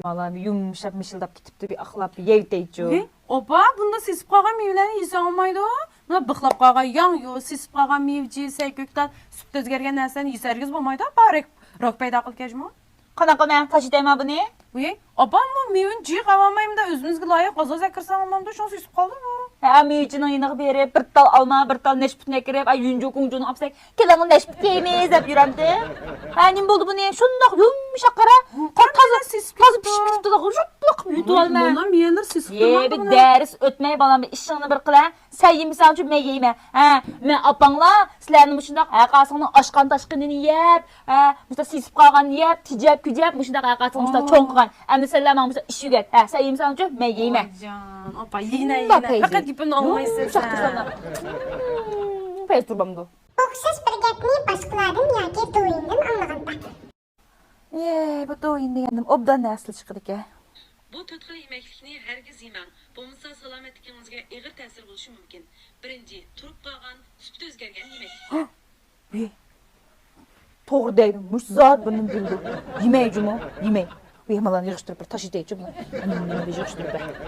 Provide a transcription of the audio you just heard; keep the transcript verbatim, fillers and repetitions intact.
ئالا بىر يۇمشاپ مىشىلداپ كېتىپتۇ، بىر ئاقلاپ يەۋېتەيچۇ. ۋى، ئوپا، بۇنداق سېسىپ قالغان مېۋىلەرنى يېسەڭ بولمايدۇ. مۇنداق بىخلاپ قالغان ياڭيۇ، سېسىپ قالغان مېۋە، جىنسەي كۆكتات، سۈپىتى ئۆزگەرگەن نەرسىلەرنى يېسە ھەرگىز بولمايدۇ، ئاپا، راك، راك پەيدا قىلىپ كەلمەيدۇ. قانداق قىلىمەن؟ تاشلىۋېتەيمەن بۇنى؟ ۋى، ئاپام، بۇ مېۋىنى جىق ئالالمايمەن-دە، ئۆزىمىزگە لايىق ئاز-ئاز ئەكىرسەڭ بولمامدۇ؟ شۇڭا سېسىپ قالدى بۇ. ھە، مېۋىچىنىڭ يېنىغا بېرىپ، بىر تال ئالما، بىر تال نەشپۈتنى ئەكىرىپ، ئاي، يۈنجۇ كۇڭجۇنى ئاپسەك، كېلىڭ، نەشپۈت يەيمىز دەپ يۈرەمتىم. ھە، نېمە بولدى بۇنى؟ شۇنداق يۇمشاق قارا. قارا تازا، تازا پىشىپ كېتىپتۇ، غۇژۇپلۇق يۇتۇۋالماي. مېۋەلەر سېسىپ، يە، بىر دەرس ئۆتمەي، بالام، بىر ئىشىڭنى بىر قىلە. سەن يېمىسەڭچۇ، مەن يەيمەن. ھە، مەن ئاپاڭلار سىلەرنى مۇشۇنداق ھەرقايسىڭنىڭ ئاچقان تاشقىنىنى يەپ، ھە، مۇشۇنداق سېسىپ قالغاننى يەپ، تېجەپ، كۈجەپ، مۇشۇنداق ھەرقايسىڭنى مۇشۇنداق چوڭ قىلغان. ئەمدى سەنلەر ماڭا مۇشۇنداق ئىش ئۆگەت. ھە، سەن يېمىسەڭچۇ، مەن يەيمەن. ۋايجان، ئاپا، يېيىنە، يېيىنە. پەقەت گېپىمنى ئاڭلىمايسەن سەن. پەيز تۇرمامدۇ؟ ئوخشاش بىر گەپنى باشقىلاردىن ياكى دوۋيىندىن ئاڭلىغاندا. يەي، بۇ دوۋيىن دېگەندىن ئوبدان ھاسىل چىقىدىكەن. بۇ تۆت خىل يېمەكلىكنى ھەرگىز يېمەڭ، بولمىسا سالامەتلىكىڭىزگە ئېغىر تەسىر بولۇشى مۇمكىن. بىرىنچى، تۇرۇپ قالغان، سۈپىتى ئۆزگەرگەن يېمەكلىك. ۋى، توغرا دەيدۇ، مۇشۇ زادى بۇنى بىلدى. يېمەي جۇمۇ، يېمەي. ۋى، مانا يىغىشتۇرۇپ بىر تاشلىۋېتەيچۇ بۇنى. مانا يىغىشتۇرۇپ بىر.